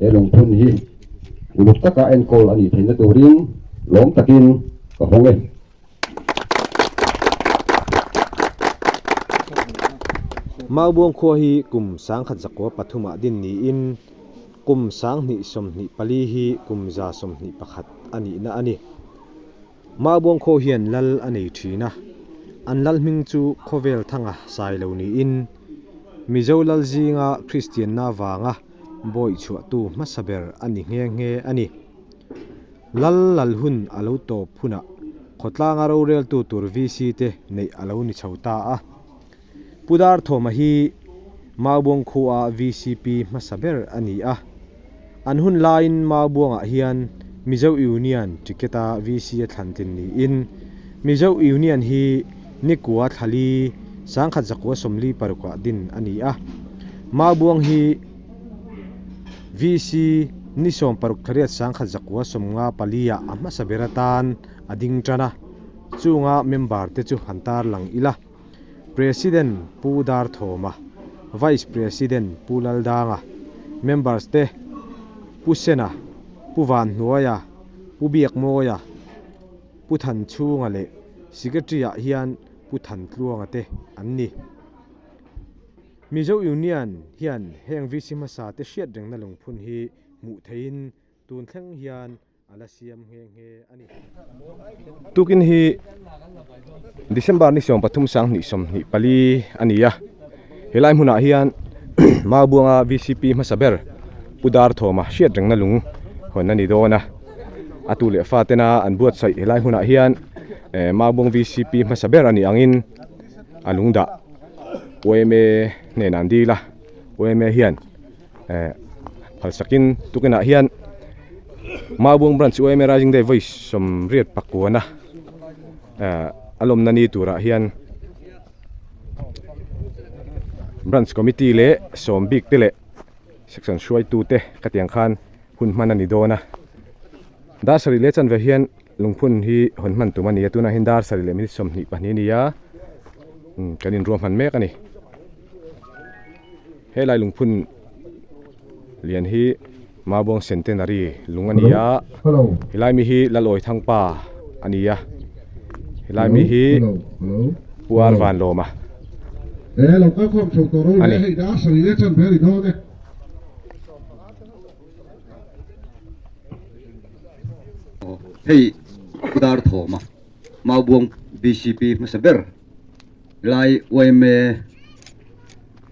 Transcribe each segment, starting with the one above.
He lungphun hi uluk taka enkawl a nih theihna turin lawm takin ka hawng e. Maubuang khua hi kum 1903 ah din niin kum 2024 hi kum 121 a nihna a ni. Maubuang khua hian lal a nei thin a, an lal hming chu Khawvel Thanga sai lo niin Mizo lal zinga Kristianna vanga bawi chhuahtu hmasa ber a ni nghe nghe a ni. Lal lal hun a lo tawp hunah khawtlanga roreltu tur VC te neih a lo ni chho ta a. Pu Darthawma hi Maubuang khua VCP hmasa ber a ni a. An hun laiin Maubuangah hian Mizo Union ticket a VC a thlan tlin niin Mizo Union hi nikua thlali 1946 ah din a ni a. Maubuang hi VC ni 16 thariat 1994 ah a hmasa ber atan a ding tan a, chunga member te chu han tarlang ila. President Pu Darthawma, Vice President Pu Laldanga, Members te Pu Sena, Pu Vanhnuaia, Pu Biakmawia, Pu Thanchhunga leh Secretary ah hian Pu Thantluanga te an ni. Mizo Union hian heng VC hmasa te hriat rengna lungphun hi hmuh theihin tun thleng hian a la siam nghe nghe a ni. Tukin hi December ni 13 2024 a ni a, helai hmunah hian Maubuanga VCP hmasa ber Pu Darthawma hriat rengna lung hawn a ni dawn a, a tu leh fa tena an buatsaih helai hmunah hian Maubuang VCP hmasa ber a nih angin a lung dah yma hnenah an dil a, yma hian phalsakin tukinah hian Maubuang branch yma Rising Day vawi 89 a lawmna ni turah hian branch committee leh sawm bik te leh section hruaitu te khatiang khan hun hman a ni dawn a dar sarih leh chanve hian lungphun hi hawn hman tum a ni a tunah hian dar sarih leh minute 22 a ni a kan inruahman mek a ni helai lungphun lian hi Maubuang Centenary lung a ni a helai mi hi Lalawi Thangpa a ni a helai mi hi Puar Vanlawma a ni. Hei Pu Darthawma Maubuang VCP hmasa ber lai yma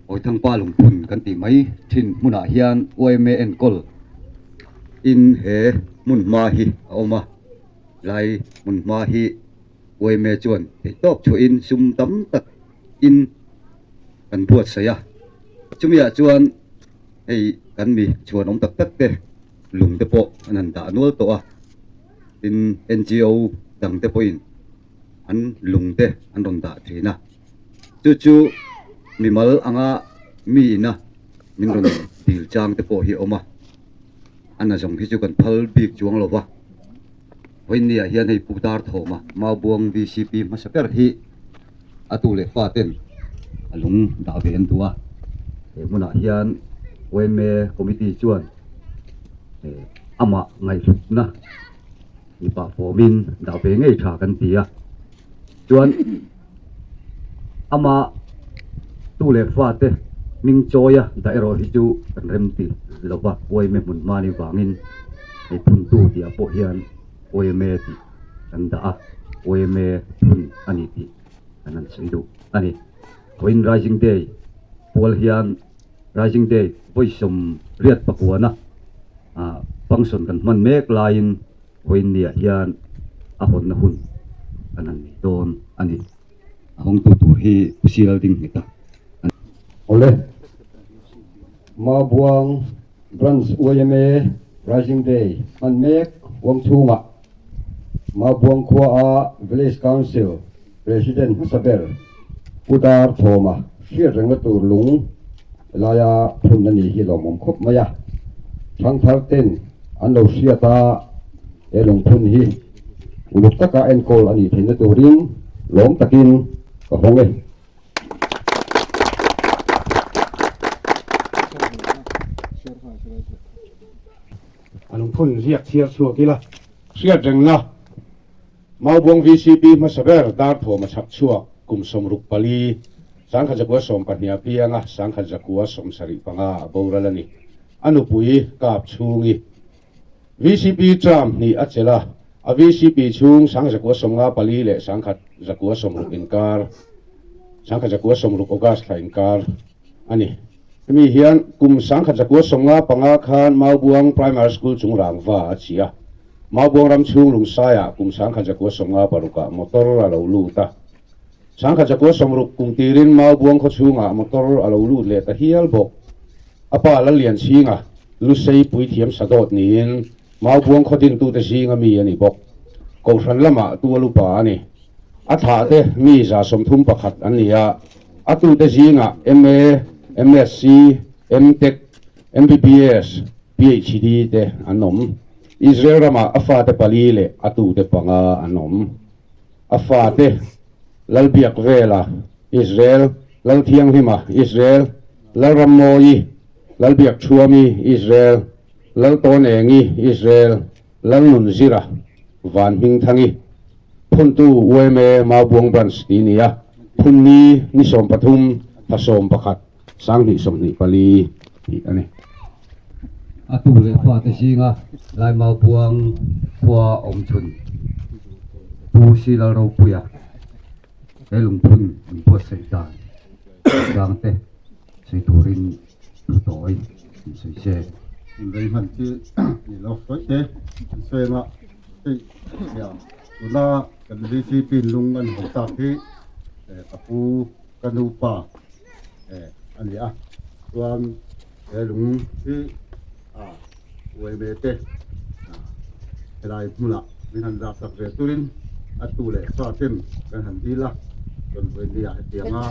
Awithangpa lungphun kan tih mai thin hmunah hian yma enkawl in he hmun hma hi a awm a, lai hmun hma hi yma chuan theihtawp chhuahin sum tam tak in kan buatsaih a, chumiah chuan hei kan mi chhuan awm tak tak te lung te pawh an han dah nual tawh a, tin NGO dang te pawhin an lung te an rawn dah thin a, chu chu mimal anga mi ina min rawn dil chang te pawh hi a awm a, a na zawng hi chu kan phal bik chuang lo va, vawinia hian hei Pu Darthawma Maubuang VCP hmasa ber hi a tu leh fa ten a lung dah ve an duh a, he hmunah hian yma committee chuan amah ngaihhlutna mipa fawmin dah ve ngei tha kan ti a, chuan ama tu leh fa te hming chawi a dah erawh hi chu kan rem ti lova yma hmun hma ni vangin hei phuntu tih ah pawh hian yma tih kan dah a, yma phun a ni tih kan han sawi duh a ni. Vawiin Rising Day pual hian Rising Day vawi 89 ah function kan hman mek laiin vawiin niah hian a hawnna hun kan han nei dawn a ni. A hawngtu tur hi Pu Sial ding nghet a. Awle, Mabuang Branch yma Rising Day hman mek huam chhungah Mabuang khuaa Village Council President hmasa ber Pu Darthawma hriat rengna tur lung laia phun a ni hi lawmawm khawp mai a. Thangthar ten an lo hriat a, he lungphun hi uluk taka enkawl a nih theihna turin lawm takin ka hawng e. lungphun ziak chhiar chhuak ila. Hriat rengna, Maubuang VCP hmasa ber Darthawma chhak chhuak kum 64, 1912 a piang a, 1975 a boral a ni. A nupui kap chhungi VCP term hnih a chelh a, a VCP chhung 1954 leh 1960 inkar, 1960 August thla inkar a ni. Hemi hian kum 1995 khan Maubuang Primary School chung rangva a chi a, Maubuang ram chhung Lungsaiah kum 1956 ah motor a lo lut a. 1960 kum tirin Maubuang khaw chhungah motor a lo lut leh ta hial bawk. A pa Lallianchhinga Lusei puithiam sadawt niin Maubuang khaw dintute zinga mi a ni bawk. Kohhran lamah tual upa a ni. A thlahte mi 31 an ni a, a tute zingah MA, MSc, MTech, MBBS, PhD te an awm. Israel ramah a fate pali leh a tute panga an awm. A fate Lalbiakvela, Israel, Lalthianghlima, Israel, Lalrammawi, Lalbiakchhuami, Israel, Laltawnengi, Israel, Lalnunzira, Vanhmingthangi, Phuntu yma Maubuang Branch tih ni a, Phunni ni 13 thla 11 2024 tih a ni. A tu leh fate zinga Lai Maubuang khua awm chhun Pu Si Lalropuia he lungphun an buatsaih dan changte sawi turin thu tawi an sawi se. Inrei hman chi ni lo sawi te an sawi anga hei nia tuna kan VCP lung an haw tak hi ka pu ka nu pa a ni a chuan he lung hi uai ve te helai hmunah min han dah sak ve turin a tu leh fa ten kan han dil a chuan vawinia hetianga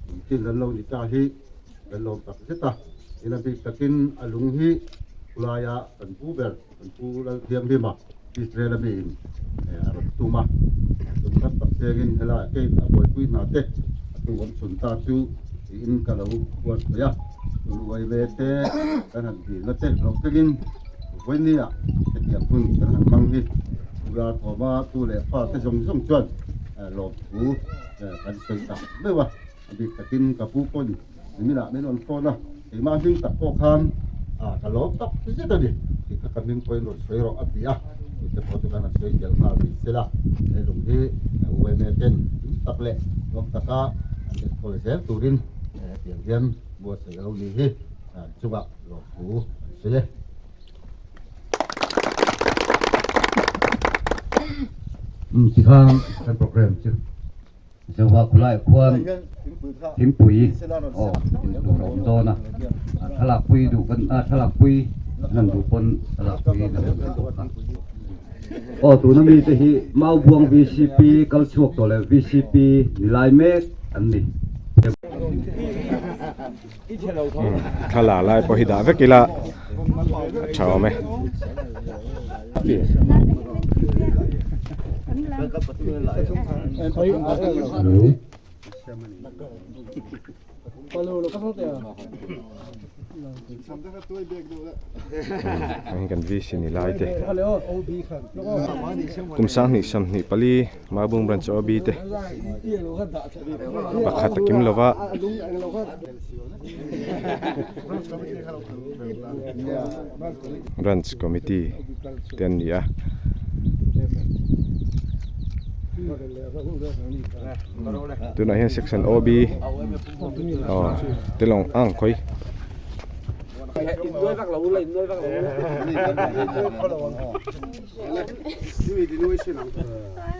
lungchin an lo ni ta hi kan lawm tak zet a ina bik takin a lung hi khulaia kan pu ber kan pu Lalthianghlima Israel ami in a rawn tum a chun tam tak chengin helai kein a buaipui hna te a tu awm chhun ta chu tiin ka lo buatsaih a chun uai ve te kan han dilna te hlawh thlengin vawinia hetiang hun kan han hmang hi ura thawma tu leh fa te zawng zawng chuan lawmthu kan sawi tak meuh a a bik takin ka pu pawn niminah min rawn phone a keimah hming tak pawh khan ka lawm tak zet a ni tih kha ka hming pawhin rawn sawi rawh a ti a tute pawh chu kan han sawi tel nghal mai se la he lung hi UMA ten hlim tak leh lawm taka an enkawl zel turin hetiang hian buatsaih a lo ni hi chungah lawmthu an sawi e. Tikhan kan program chu Zoha khulaiah khuan thingpui aw in tur a awm dawn a, thlalak pui duh kan a thlalak pui an han duh pawn thlalak pui an han duh bawk a. Aw tuna mite hi Maubuang VCP kal chhuak tawh leh VCP ni lai mek an ni. Thla lai pawh hi dah vek ila a tha awm e. Hei kan VC ni lai te kum 2024 Mabung branch OB te pakhat a kim lova. Branch committee te an ni a. Tunah hian section OB aw te lawng ang khawi.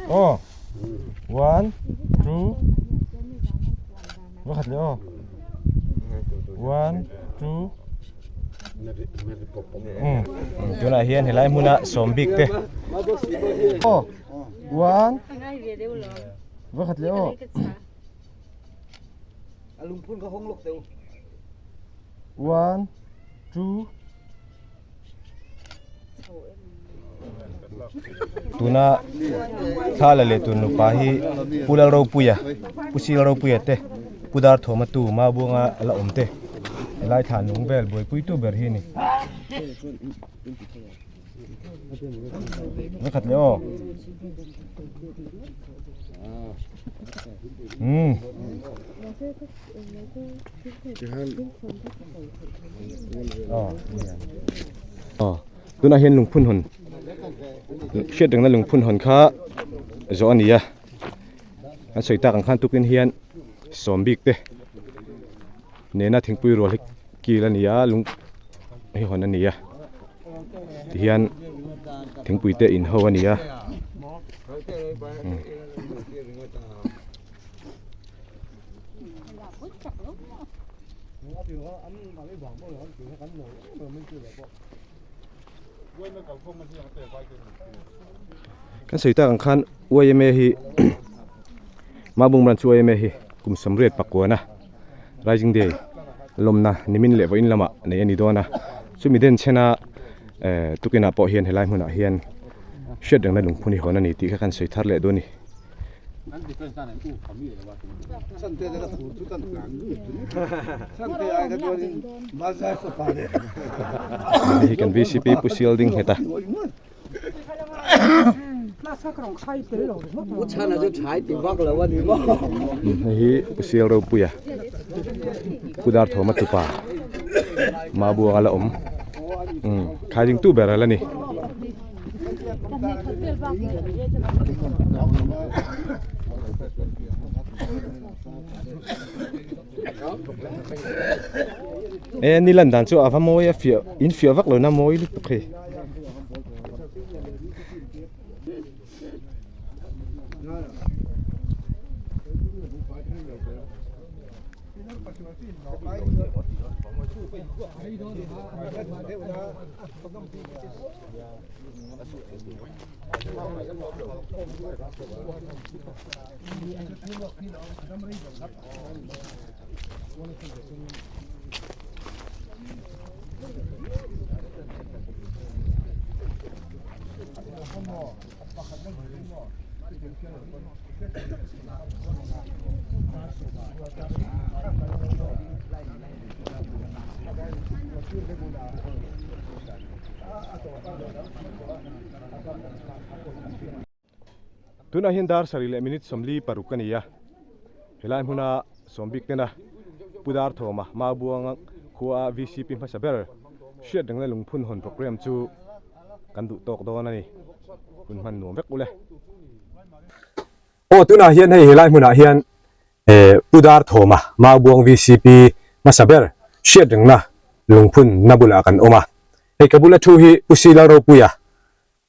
Aw one two va khat leh aw one two tunah hian helai hmuna sawm bik te aw one va khat leh aw one two Tuna thla la leh tur nupa hi Pu Lalropuia, Pu Silropuia te, Pu Darthawma tu Mabuanga la awm te helai thla nung vel buaipuitu ber hi a ni. Khat leh aw. Um. Aw. Tunah hian lungphun hawn hriat rengna lungphun hawn kha zawh a ni a. An sawi tak ang khan tukin hian sawm bik te nena thingpui rual hi kil a ni a lung hi hawn a ni a tihian thingpui te in ho a ni a. Kan sawi tak ang khan yma hi Mabung Branch yma hi kum sawmriat pakuana Rising Day lawmna nimin leh vawiin lamah nei a ni dawn a chumi den chhena eh tukinah pawh hian helai hmunah hian hriat rengna lungphun hi hawn a ni tih kha kan sawi thar leh dawn a ni. Hei hi kan vcp pu sial ding nghet a. Hei hi pu sial ropuia pu Darthawma tupa Mabuanga la awm khai ding tu ber a la ni. E ni lan dan chu a va mawi a fiah in fiah vak lo na mawi lutuk hei. Tunah hian dar sarih leh minute sawmli paruk a ni a, helai hmuna sawmbik tena Pu Darthawma Maubuanga khua VCP hmasa ber hriat rengna lungphun hawn programme chu kan duh tawk dawn a ni, hun hman nuam vek ule. Aw tunah hian hei helai hmunah hian Pu Darthawma Maubuang VCP hmasa ber hriat rengna lungphun na bulah kan awm a, hei ka bula thu hi Pu Sila Ropuia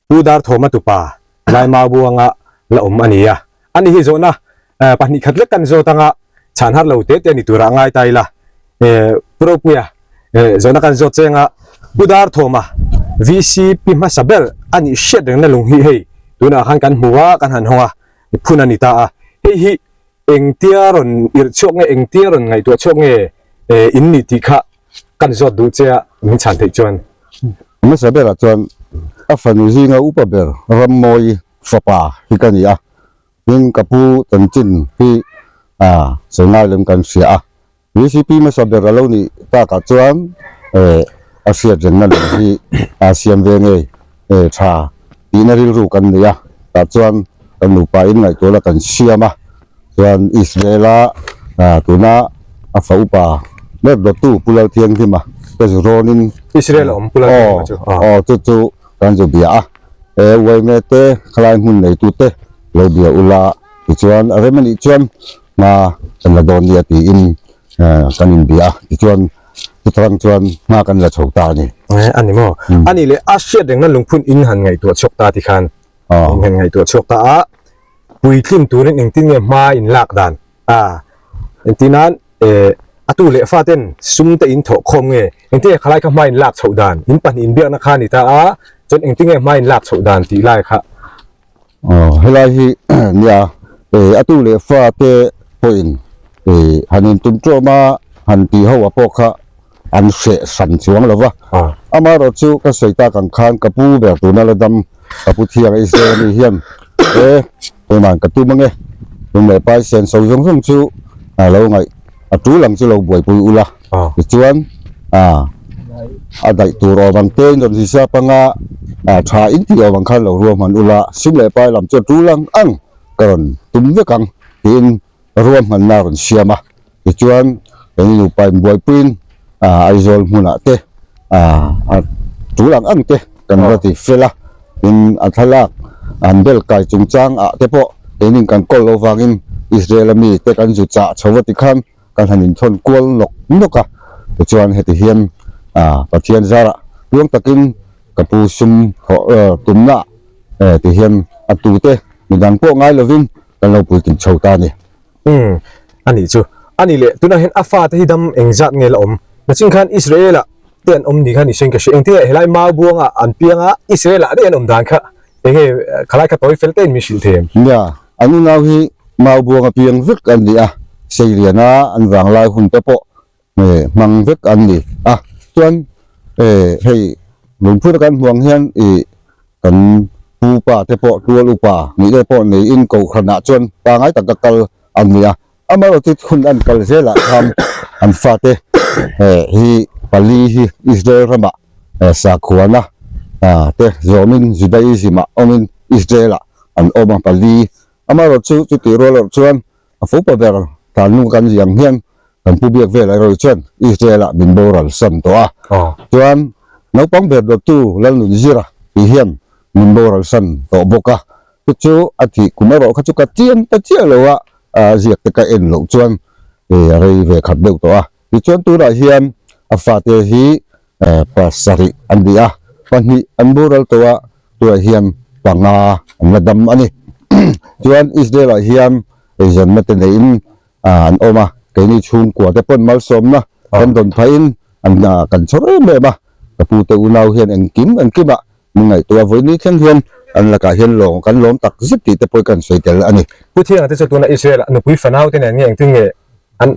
Pu Darthawma tupa Lai Maubuanga la awm a ni a, ani hi zawhna pahnih khat lek kan zawt anga chhan har lo te te ni turah ngai ta ila. Pu Ropuia zawhna kan zawt cheng a, Pu Darthawma VCP hmasa ber a nih hriat rengna lung hi hei tunah khan kan hmu a, kan han hawng a, phun a ni ta a, hei hi engtia rawn irh chhuak nge engtia rawn ngaihtuah chhuak nge in ni tih kha kan zawt duh che a min chhan theih chuan. Hmasa berah chuan a fanu zinga upa ber Rammawi fapa hi ka ni a, tin ka pu chanchin hi sawi ngai lem kan hria a, VCP hmasa ber a lo nih takah chuan a hriat rengna lem hi a siam ve ngei tha tihna rilru kan nei a, tah chuan kan nupa in ngaihtuahna kan siam a, chuan Israel-a tuna a fa upa ber dawttu Pu Lalthianghlima te zu rawnin Israel a awm Pu Lalthianghlima chu aw chu chu kan zu bia a, e uaime te khalai hmun neitu te lo bia ula tichuan a rem anih chuan hma kan la dawn nia tiin kan inbia a, tichuan Chutarang chuan hma kan la chho ta a ni. A ni maw? A nih leh a hriat rengna lungphun in han ngaihtuah chhuak ta ti khan in han ngaihtuah chhuak ta a, puitlin turin engtin nge hma in lak dan a, engtin nan a tu leh fa ten sum te in thawh khawm nge, engtin nge khalai kha hma in lak chhoh dan, in pahnih in biakna kha a ni ta a, chuan engtin nge hma in lak chhoh dan tih lai kha. Aw helai hi nia a tu leh fa te pawhin han in tum tawm a han tih ho a pawh kha an hreh hran chuang lo va, amaherawh chu ka sawi tak ang khan ka pu ber tuna la dam ka pu thiang Israel ami hian e keimah ka tum ange tum leh pai sen so zawng zawng chu a lo ngaih a tul ang chu lo buaipui ula tichuan a daih tur awm ang te in rawn hisap anga. tha in tih awm ang khan lo ruahman ula, sum leh pai lam chuan tul ang ang ka rawn tum vek ang tiin ruahmanna a rawn siam a. Tichuan kan nupa inbuaipuiin Aizawl hmunah te a tul ang ang te kan va ti fel a, tin a thlalak an bel kai chungchang ah te pawh keinin kan kawl loh vangin Israel a mi te kan zu chah chho va tikhan kan han inthawn kual nawk nawk a, tichuan heti hian Pathian zarah tluang takin ka pu sum thawh tumna ti hian a tute midang pawh ngai lovin kan lo puitling chho ta a ni. Umm a nih chu. A nih leh tunah hian a fate hi dam engzat nge la awm? Nachin khan Israel ah te an awm ni khan i sawiin ka hria. Engtin nge helai mau buangah an piang a, Israel ah daih an awm dan kha enge khalai kha tawi fel tein min hrilh thei em? Nia, an unau hi mau buanga piang vek an ni a, Seiliana an vanglai hun te pawh hmang vek an ni a. Chuan hei lungphur kan hmuang hian ih Kan pu pa te pawh tual upa nih te pawh neiin kohhranah chuan pangai taka kal an ni a, amaherawhchu hun an kal zelah khan an fate hi pali hi Israel ramah sakhuana te zawmin Judaism ah awmin Israel ah an awm a pali, amaherawhchu chutih rual erawh chuan a fopa ber tlanlung kan ziang hian kan pu biak velah erawh chuan Israel ah min boral san tawh a, chuan naupang ber dawttu Lalnunzira tih hian min boral san tawh bawk a, chu chu a thih kum erawh kha chu ka chiang ta chiah lo a, a ziak te ka en loh chuan a rei ve khat deuh tawh a, tichuan tunah hian a fate hi pasarih an ni a, pahnih an boral tawh a, tunah hian panga an la dam a ni. Chuan Israel ah hian eizawnna te neiin an awm a, keini chhungkua te pawn malsawmna kan dawn phahin an kan chhawr em em a, ka pu te unau hian engkim engkimah min ngaihtuah a, vawiin thleng hian an lakah hian lawng kan lawm tak zet tih te pawh kan sawi tel a ni. Pu Thianga te chu tuna Israel ah nupui fanau te nen nge engtin nge an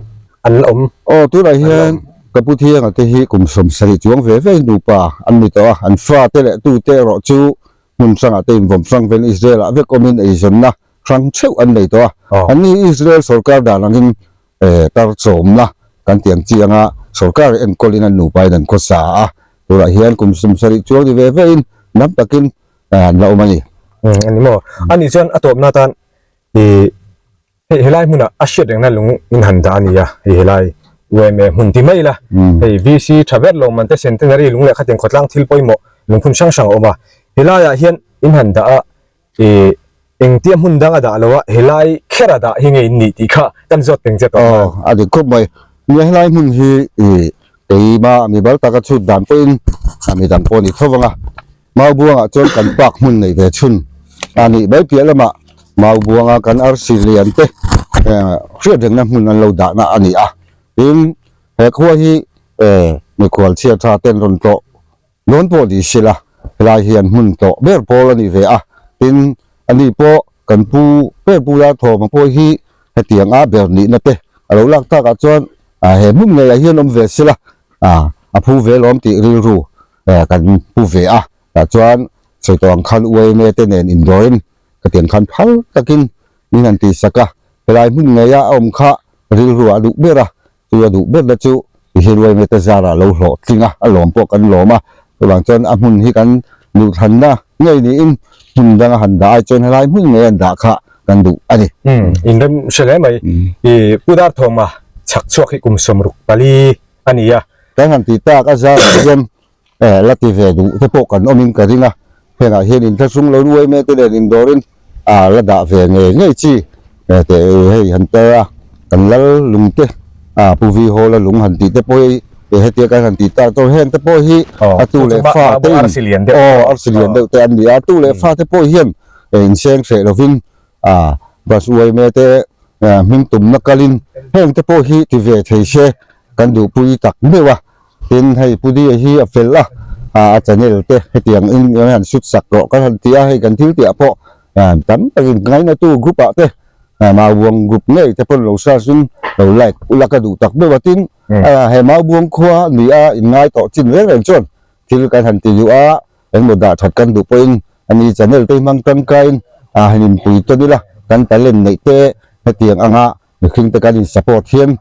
an la awm? Aw tunah hian ka pu Thianga te hi kum 70 chuang ve ve nupa an ni tawh a, an fa te leh tu te erawh chu hmun hrangah te invawm hrang vel Israel ah vek awmin eizawnna hrang theuh an nei tawh a, an ni Israel sorkar dan angin tar chawmna kan tih ang chi anga sorkar enkawlin an nupa in an khawsa a, tunah hian kum 70 chuang ni ve ve in lam takin an la awm a ni. A ni maw? A nih chuan a tawpna atan i hei helai hmunah a hriat rengna lung in han dah a ni a, hei helai UMA hmun ti mai ila, hei VC tha ber lo man te centenary lung leh khatiang khawtlang thil pawimawh lungphun hrang hrang a awm a, helaiah hian in han dah a I engtia hmun dang a dah lo a, helai kher a dah hi nge in nih tih kha kan zawt teng che tawh a. Aw, a dik khawp mai. Nia helai hmun hi i keima mi bal taka chhut dan pawhin a mi dang pawh a ni tho vang a. Maubuangah chuan kan park hmun neih ve chhun a nih mai piah lamah Maubuanga kan arsi lian te hriat rengna hmun an lo dahna a ni a. Tin, he khua hi mikhual chhiat tha ten rawn tlawh Dawn pawh ni sila, helai hian hmun tlawh ber pawl a nih ve a, tin, ani pawh kan pu ber pu Larthawma pawh hi hetiang a ber nihna te a lo lak takah chuan he hmun ngeiah hian awm ve sila, a phu ve lawm tih rilru kan pu ve a, tah chuan sawi tawh ang khan UAMA te nen indawrin khatiang khan phal takin min han tihsak a, helai hmun ngeia a awm kha rilru a duh ber a, Chu a duh berna chu Hiruai Meta zara lo hlawhtling a, a lawm pawh kan lawm a. Chuvang chuan a hmun hi kan duhthlanna ngei niin hmun danga han dah ai chuan helai hmun ngei an dah kha kan duh a ni. Umm, inrem hre hle mai. I Pu Darthawma chhak chhuak hi kum 64 a ni a. Kan han tih tak a zarah hian la ti ve duh te pawh kan awmin ka ring a, hengah hian inthlahrung lo nuai mai te nen indawrin la dah ve ngei ngei chi teh hei han tar a, kan lal lung te Pu Vi Hall a lung han tih te pawh hi hetia kan han tih tak chuan heng te pawh hi a tu leh fa te in aw arsi lian deuh te an ni a, a tu leh fa te pawh hian inseng hreh lovin bus uaime te hming tumna kalin heng te pawh hi ti ve thei se kan duhpui tak meuh a. Tin, hei Pu Dia hi a fel a, a channel te hetiang in kan han shoot sak rawh kan han ti a, hei kan thil tih ah pawh tam takin ngainatu group ah te Maubuang group ngei te pawn lo search in lo like ula ka duh tak deuh a, tin he Maubuang khua ni a in ngai tawh chin reng reng chuan thil kan han ti duh a, engmaw dah that kan duh pawhin ani channel te hi hmang tangkaiin han inpui tawn ila kan talent neih te hetiang anga Mihring te kan in support hian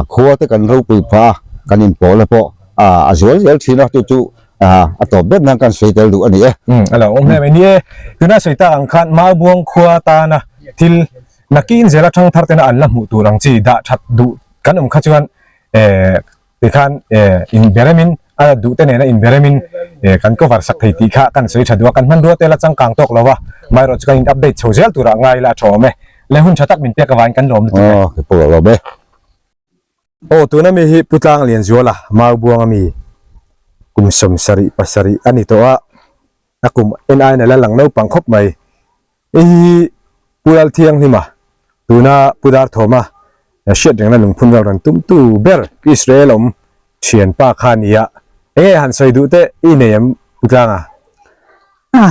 khua te kan ropui phah a, kan in pawhna pawh a zual zel thin a, chu chu a tawp ber nan kan sawi tel duh a ni e. Umm a lo awm hle mai. Ni e, tuna sawi tak ang khan Maubuang khua tana thil nakin zela thangthar tena an la hmuh tur ang chi dah that duh kan awm kha chuan eh tikhan eh inberemin a duh te nena inberemin eh kan cover sak thei tih kha kan sawi tha duh a, kan hmanrua te la changkang tawk lo va, amaherawhchu chu kan in update chho zel turah ngai ila a tha awm e. Le hun tha tak min pek avangin kan lawm lutuk e. Aw, kei pawh ka lawm e. Aw tuna mi hi Pu Tlang Lianzuala Maubuanga mi kum 77 a ni tawh a, a kum en aiin a la lang naupang khawp mai. Hei hi Pu Lalthianghlima tuna Pu Darthawma hriat rengna lungphun vel rawn tumtu ber Israel awm thianpa kha a ni a, enge han sawi duh teh i nei em Pu Tlanga? A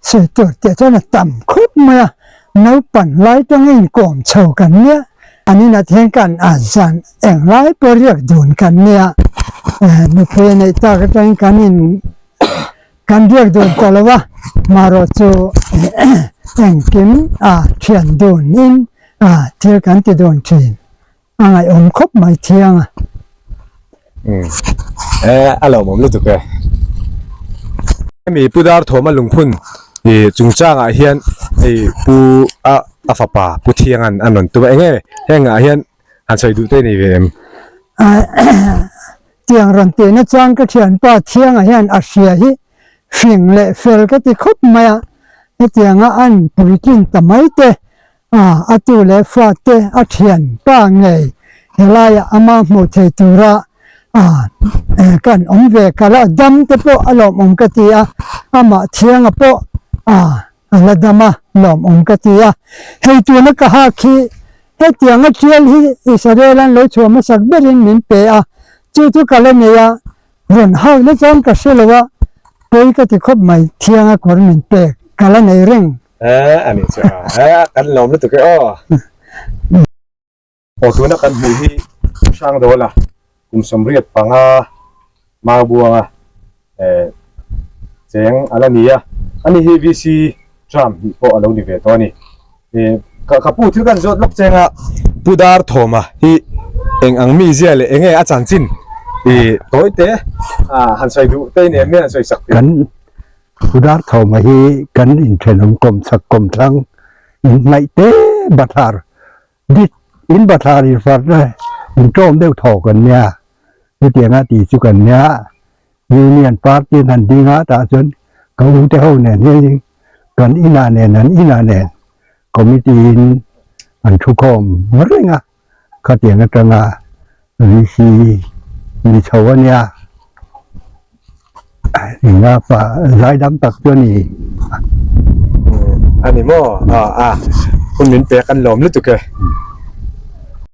sawi tur tih chuan a tam khawp mai a, naupan lai tanga inkawm chho kan nia, an inah hian kan a zan eng lai pawh riak dun kan nia, nupui a neih tak atangin kan in kan riak dun tawh lo a, marawh chu engkim a thian dun in thil kan ti dun thin. A ngaihawm khawp mai thiang a. Umm e a lawmawm lutuk e. Hemi Pu Darthawma lungphun ih chungchangah hian hei Pu a a fapa Pu Thianga'n an rawn tum a enge hengah hian han sawi duh te a ni ve em? Tiang rawn tihna chuan ka thianpa Thianga hian a hria hi fing leh fel ka ti khawp mai a, hetianga an puitlin ta mai te A, a tu leh fa te a thian pa ngei helaiah ama hmuh thei tura a kan awm ve kal a, dam te pawh a lawmawm ka ti a, amah thianga pawh a a la dam a lawmawm ka ti a, hei tuna ka hak hi hetianga tial hi Israel an lo chhuah hmasak berin min pe a, chu chu ka la nei a, rawn hauhna chuan ka hre lo a, pawi ka ti khawp mai, thianga kawr min pek ka la nei reng. Eh ani chu eh kan lawm lutuk e aw. Aw tuna kan hmuh hi Hrangdawla kum 85 Maubuanga eh cheng ala ni a, ani hi VC term hnih pawh alo ni ve tawh a ni. Eh ka ka pu thil kan zawt lawk cheng a Pu Darthawma hi eng ang mi zia leh enge a chanchin ih tawi te ah han sawi duh te in em han sawi sak teh. Kan Darthawma hi kan inthenawm kawm chak kawm thlang in hnaih te bathlar dit in bathlar in far na in tawm deuh thaw kan nia chutianga tih chu kan nia Union Party an han ding a tah chuan ka u te ho nen hian kan inah nen an inah nen committee in an thukhawm reng a. Khatiang atanga VC ni chho a nia, enga pa zaidam tak chu a ni. A ni maw? A, a, hun min pek an lawm lutuk e.